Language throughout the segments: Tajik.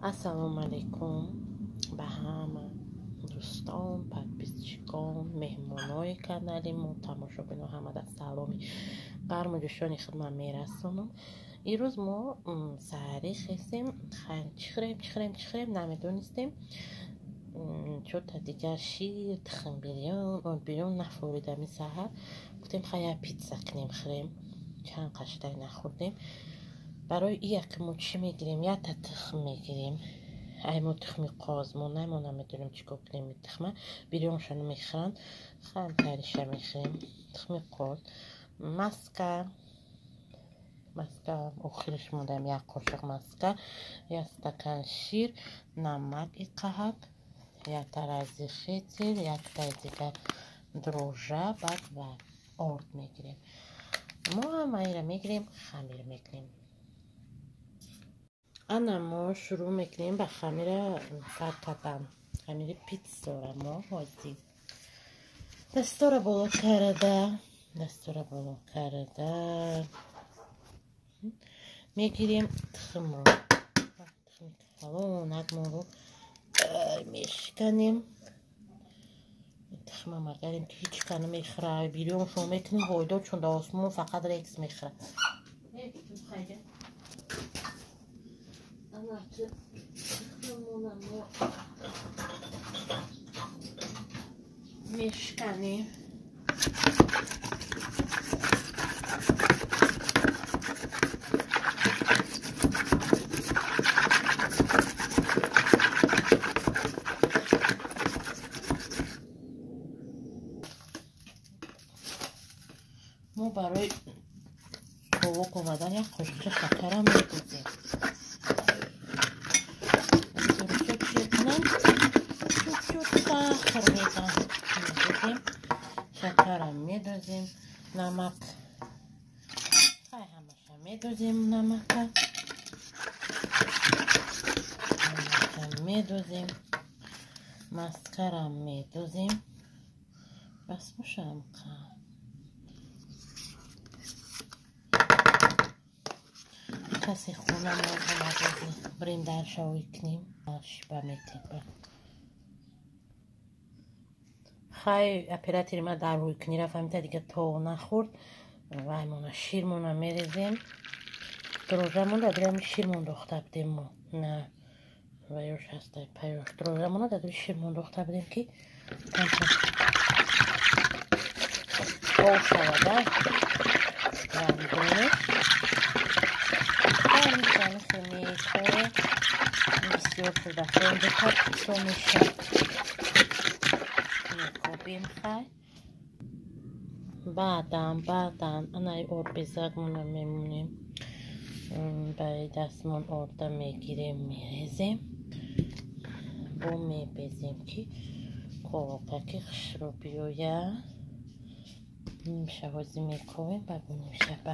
Ассалому алайкум ба ҳама дӯстон, подписчикон, меҳмонои канали мо, тамошобино, ҳамада саломи гарму ҷӯшони хидмат мерасонам. Ирӯз мо саҳарӣ хестем, чӣ хӯрем, чӣ хӯрем, чӣ хӯрем намедонистем. Чӯта дигар шир, тухм бирён, орд бирён нафуридам ин саҳар. Гуфтем хай як питса кунем хӯрем. Чанд қаштай нахӯрдем. Барои ия ки мо чӣ мегирем? Якта тухм мегирем. Ай мо тухми қоз мо мо намедонем чӣ кор кунем ин тухма. Бирёнша намехӯранд. Хантариша мехӯрем. Тухми қоз. Маска. Маска охириш мондаем як қошиқ маска, як стакан шир, намак иқаҳак, якта разрыхлитель, яктаи дигар дрожжа, баъд ва орд мегирем. Мо ҳамаиро мегирем, хамир мекунем. Ана мо шурӯъ мекунем ба хамира сар кардан. Хамири питсора мо ҳозир. Дастора боло карда, дастора боло карда мегирем тухмро. Тухми калонакмонро мешиканем. Тухма магарем ки ҳеҷ ка намехӯра. Бирёншо мекунем, ҳойдо чун дар осмон фақат рекс мехӯра. Мешканем. Мо барои ковок омадан як қошиқча шакарам медозем. Чут-чут сахар медозем. Шакарам медозем. Намак. Хай ҳамаша медозем намака. Намака медозем. Маскарам медозем. Бас бошам қа. Касе хона мо омадозӣ бирем дар шавӣ кунем. Шиба метем. Хай оператори ма дар рӯйкунира фаҳмида дига то нахӯрд. Ваймона ширмона мерезем. Дрожжамон дар дури ширмон дохта будем мо. На ваёш ҳастай паёш. Дрожжамона дар дури ширмон дохта будем ки ов шавада. Рангонеш. Бисёр шуда хонда то мешавад. Мекобем хай. Баъдан анаи ордбезакмонро мемонем. Барои дастмон орда мегирем, мерезем. Бо мебезем ки ковокаки хушрӯ биёяд. Нимша ҳозир мекобем, баъд нимша ба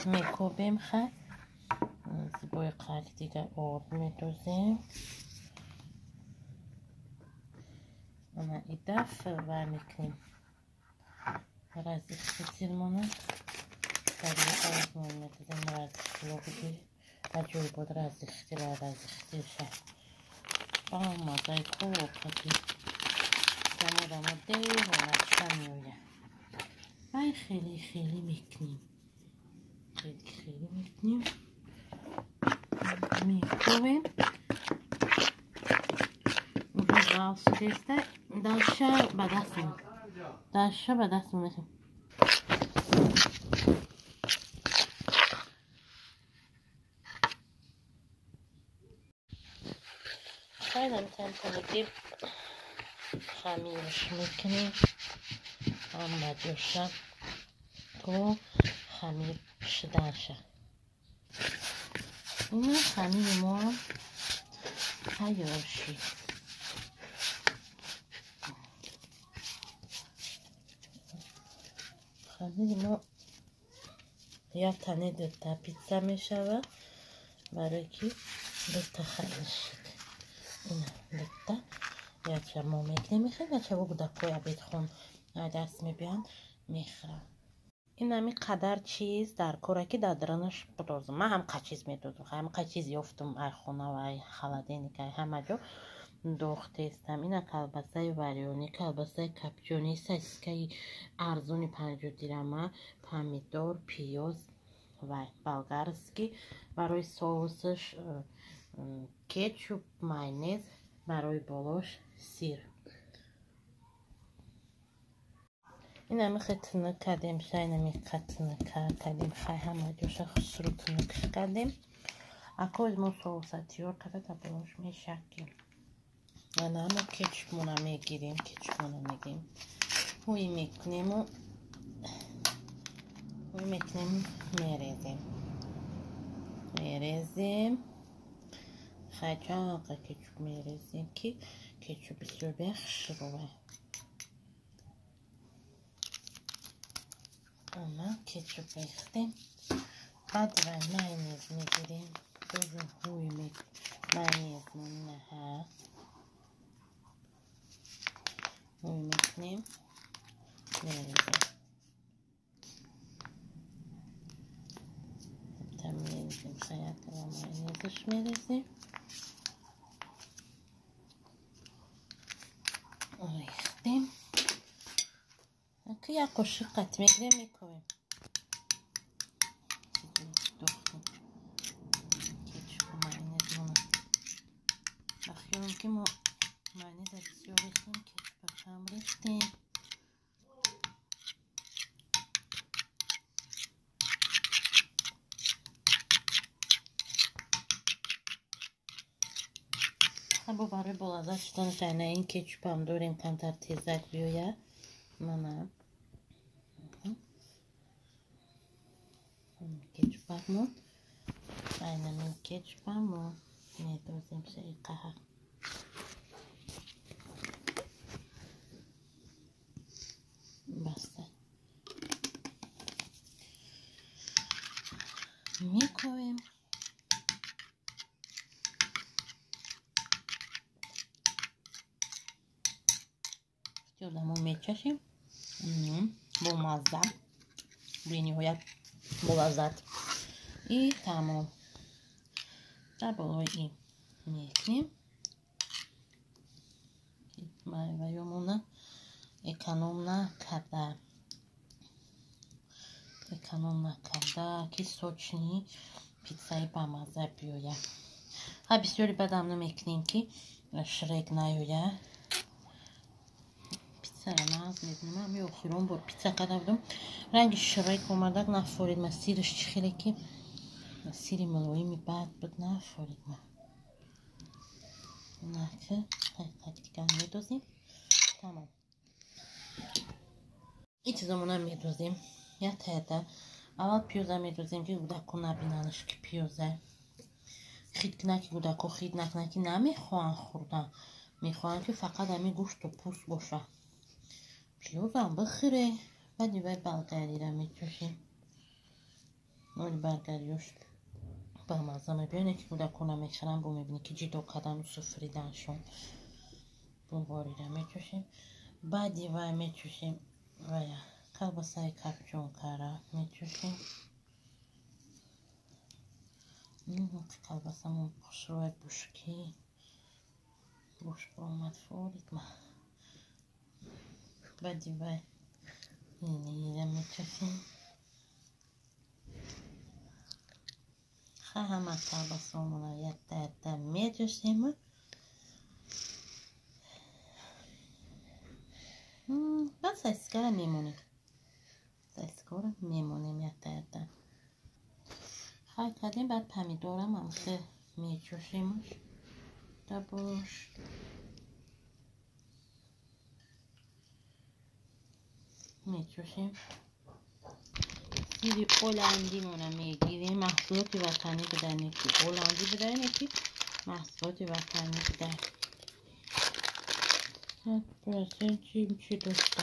мекобем хай. Зибои қали дигар орд медозем. Ана идаф ва мекунем. Разрыхлительмона дари ордмон медозем. Разрыхлитель аҷоиб буд разрыхлитель разрыхлителша. Ба мазаи ковокаки дамодамо девонача меояд. Вай хеле хеле мекунем. Хеле хеле мекунем. Мекобем. Уже ғафс шудеста. Даша ба дастмон. Даша ба дастмон мехӯрем. Хайнам чандта мегирем. Хамирш мекунем. Ҳама ҷоша то хамир шуданша. Ина хамири мо тайёр шуд. Хамири мо як тане дута питса мешавад, барое ки дута хамир шуд. Ина дута якча мо мекунем, мехоҳем якча бо кӯдакҳои обедхон Даст мебиёнд, мехӯрам. Ин ҳами қадар чиз дар кора, ки дар дарунаш бидозам. Ман ҳам қа чиз медозам, ҳам қа чиз ёфтум, ай хона ва ай холодильник, ай ҳама ҷо дохтестам. Ина колбасаи варёнӣ, колбасаи копчёный, сосискаи арзони 50 дирама, помидор, пиёз ва болгарский, барои соусаш кетчуп, майонез, барои болош сир. Инами хе тинук кардем, инами қа тинука кардем, хай ҳама ҷоша хушрӯ тинукш кардем. Акоз мо соуса тиёр карда, дар болош мешакем. Ана мо кетчупмона мегирем, кетчупмона мегирем, ҳӯй мекунему, ҳӯй мекунему, мерезем, мерезем. Хай, чанқа кетчуп мерезем, ки кетчуп бисёр бия хушрӯва. Ана кетчуп рехтем. Баъд вай майонез мегирем, дозу ҳӯй майонезмон инаҳа ҳӯй мекунем, мерезем, мерезем, хаятала майонезаш мерезем. Рехтем. Ки як қошиқ қат мегирем, мековем. Кетчупу майонезмона. Ба хиёлам, ки мо майонеза бисёр рехтем, кетчупа кам рехтем. Бо барои болаззат шуданаш айна ин кетчупам дорем, камтар тезак биёяд. Мана кетчупамон, айнамин кетчупамо медозем шаиқаҳа. Баста, мековем. Одамо мечашем, бомазза, бениҳоят болаззат. И тамом, дар болои ин мекунем. Ваёмона эконом накарда, эконом накарда, ки сочный питсаи бамазза биёяд. Ҳа, бисёри бадам намекунем, ки шрек наёяд. Питсара нағз мебинам. Ами охирон бор питса карда будам, ранги шрек омадак, нафорид ма. Сираш чӣ хеле ки сири мулоими бад буд, нафорид ма. Наки ҳақиқатиган медозем. Тамом, ин чизомона медозем як таята. Аввал пиёза медозем, ки кӯдако набинанаш, ки пиёза хит кунад, ки кӯдако хит накунад, ки намехоҳанд хӯрдан, мехоҳанд, ки фақат ҳамин гӯшту пӯст бошад. Пиёзам бихӯре. Баъди вай болгарира мечошем. Оли болгариёш бамазза мебиёне, ки кӯдако намехӯранд, бо мебинӣ, ки ҷидо кардану суфриданшон. Булғорира мечошем. Баъди вай мечошем вая колбасаи копчёнкара мечошем. Колбасамон хушрӯй бушки буш омад, форид ма. Баъди вай инира мечошем. Ҳама колбасомона якта якта мечошему. Баъд сосискара мемонем, сосискаро мемонем якта якта. Хай, кардем. Баъд помидорам ҳамхел мечошемаш дар болош. Мечошем. Сири оландимона мегирем. Маҳсулоти ватанӣ бидане, ки оландӣ бидане, ки маҳсулоти ватанӣ бидан, 100% чӣ дошта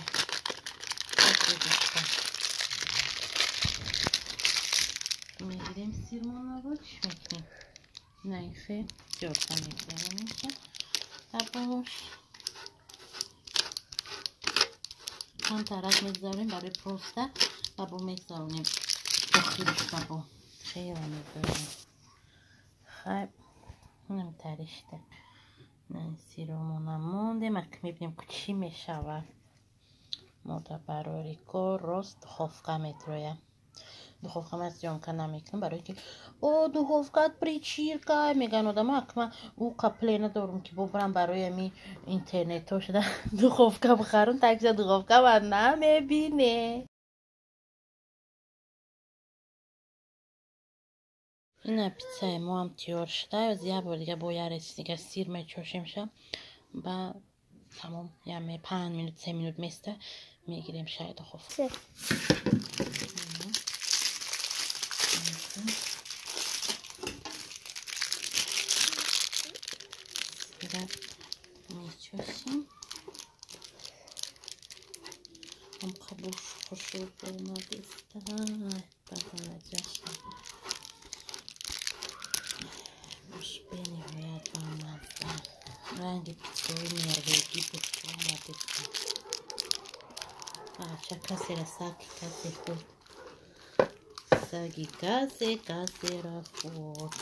дошта. Мегирем сирмонаро, чӣ мекунем? Наихе зиёдта мегузаронем дар болош. Камтарак мегзаронем барои просто ва бо мегзаронем охириш ба бо хеле мегзаронем. Хай, инам таришта. Сиромона мондем, ак мебинем чӣ мешавад. Мода барори кор рост духовка метроя. Духовка ман съёмка намекунам, барое ки о духовкат причирка меган одамо, ак ман ӯ қапле надорам ки бубарам барои ами интернетҳо шуда духовка бихарам, такша духовка ман намебине. Ина питсаи мо ҳам тиёр шуда, як бор дига бо як реци дига сир мечошемша, ба тамом, яме 5 минут 3 минут места мегирем шай духовка. Мечошем. Ҳам қабуш хушрӯ омадиста. Базанаҷаша. Буш бениҳоят бамазза. Ранги питсои норвегӣ буш омадиста. Бача касера саги касе хӯрд. Саги касе касера хӯрд.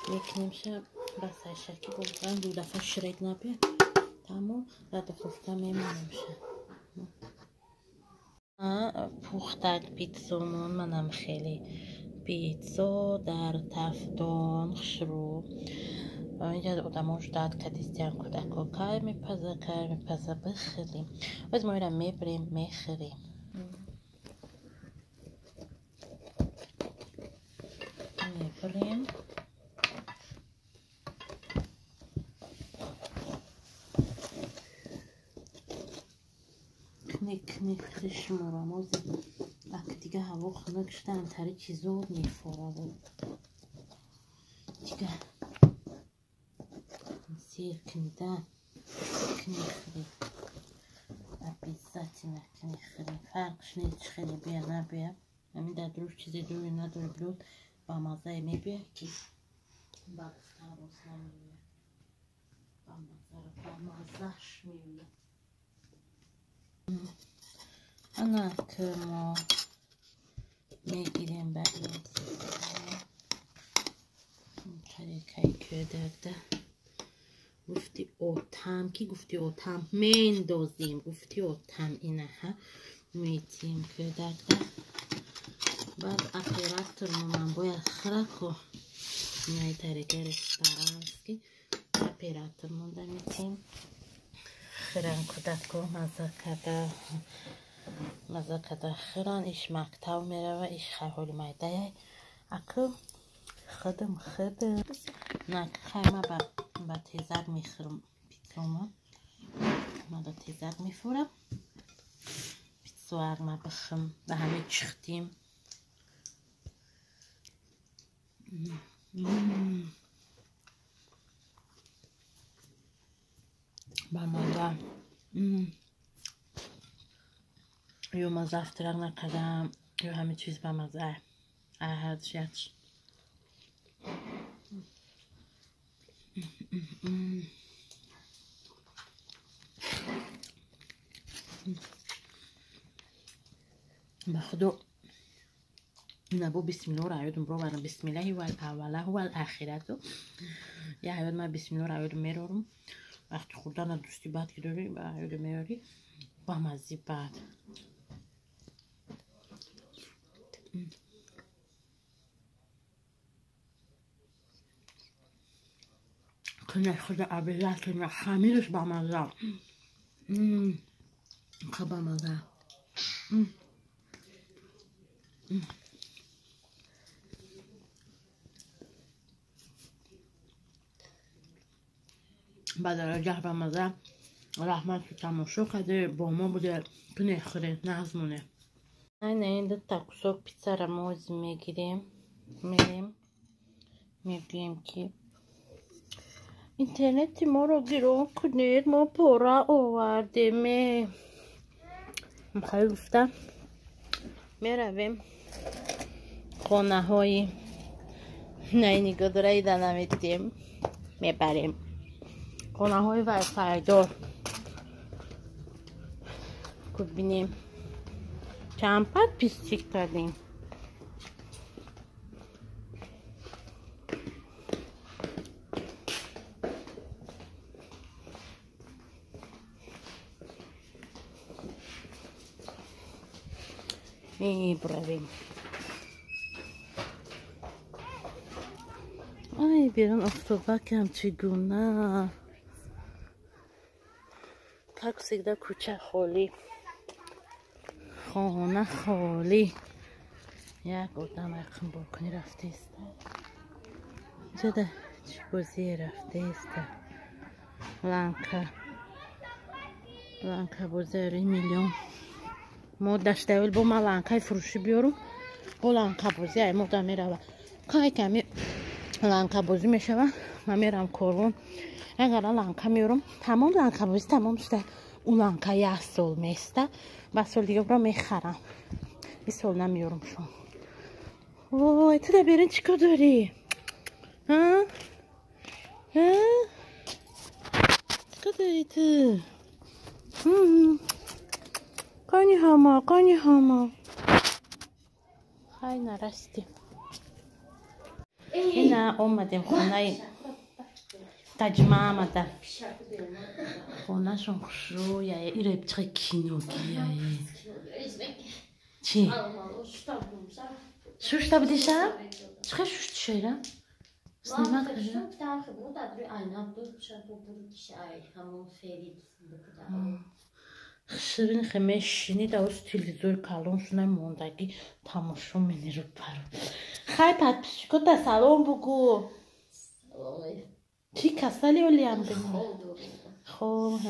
Мекунемша басайша ки бо ду дафъа ширед набиёд. Тамом, дар духовка мемонемша. Пухтак питсомон манам хеле питсо дар тафдон хушрӯ. Инҷа одамо ждат кадистиян кӯдако кай мепаза, кай мепаза, бихӯрем. Оз мо инра мебирем, мехӯрем. Мебирем. Кни кни шуморо мози ак дига ҳаво хунук шуда, антари чизо мефорад. Дига сир книда кни хӯри. Обязательно кни хӯри. Фарқш нест чӣ хеле бия набия. Ҳамин дар дуруш чизе дори надори блюд ба маззае мебия ки ба гуфтан рост намеояд. Ба маззаш меояд. Ана ки мо мегирем ба ин тарелкаи кӯдакда. Гуфти отам ки гуфти отам мендозем, гуфти отам инаҳа метием кӯдакда. Баъд оператор ман бояд хӯрако. Инаи тарелкаи ресторански оператор монда метием. Хӯран кӯдако мазза карда, мазза карда хӯран. Иш мактаб мерава, иш хайҳоли майдаяй. Акы худам худам на хай ма ба тезак мехӯрам питсома. Ма ба тезак мефурам. Питсоак ма бихӯрам, ба ҳаме чихтим. Ба мазза. Ё ма завтрак накардам, ё ҳаме чиз ба мазза. Ҳардуш якш. Ба худо набо бисмиллоҳ ёдум бировардам. Бисмиллаҳи вал аввалаҳу вал ахирату. Я ҳаёт ман бисмиллоҳ ёдум мерорум. Вақти хӯрдана дӯсти бад ки дорӣ, ба ёдум меорӣ, ба маззи бад. Кунай худа обязательно хамираш ба мазза. Ба мазза. Ба дараҷаҳ ба мазза. Раҳмат ки тамошо карде, бо мо буде, кунед хӯред, нағз моне. Айна ин дута кусок питсара мо ози мегирем, мерем, мегӯем ки интернети моро гирон кунед, мо пора овардем. Мхоҳӣ гуфта меравем хонаҳои наи нигоҳдораи да наметиҳем, мебарем хонаҳои вайфайдор. ку бинем чанд подписчик кардем. Мебуравем. Ай, берун офтобакам чӣ гуна. Как всегда, кӯча холӣ, хона холӣ. Як одам рақамборкунӣ рафтеста. Ҷада чӣ бозие рафтеста. Ланка. Ланка бозиари миллион. Мо даштавил бо ма ланкаи фурӯшӣ биёрум, бо ланкабозӣ ай мода мерава. Кай ками ланкабозӣ мешава, ман мерам корвон. Агара ланка меёрум, тамом ланкабозӣ тамом шуда. У ланка як сол места, ба сол дига бро мехарам. И сол намеёрум шон. Вой, ту да берин чӣ кор дорӣ? А? А? Чӣ кор дорӣ ту? Қани ҳама, қани ҳама. Хай, нарастем. Ина омадем хонаи Таҷмаамада. Хонашон хушрӯяе. Ира чӣ киногияе. Чӣ? Шушта будиша? Чӣ шуштишайра? Снимак ширин хемешини давоз телевизори калон шунай мондагӣ тамошо менеру паро. Хай, подписчикота салом бугу. Чӣ, касали олиам? Хоб.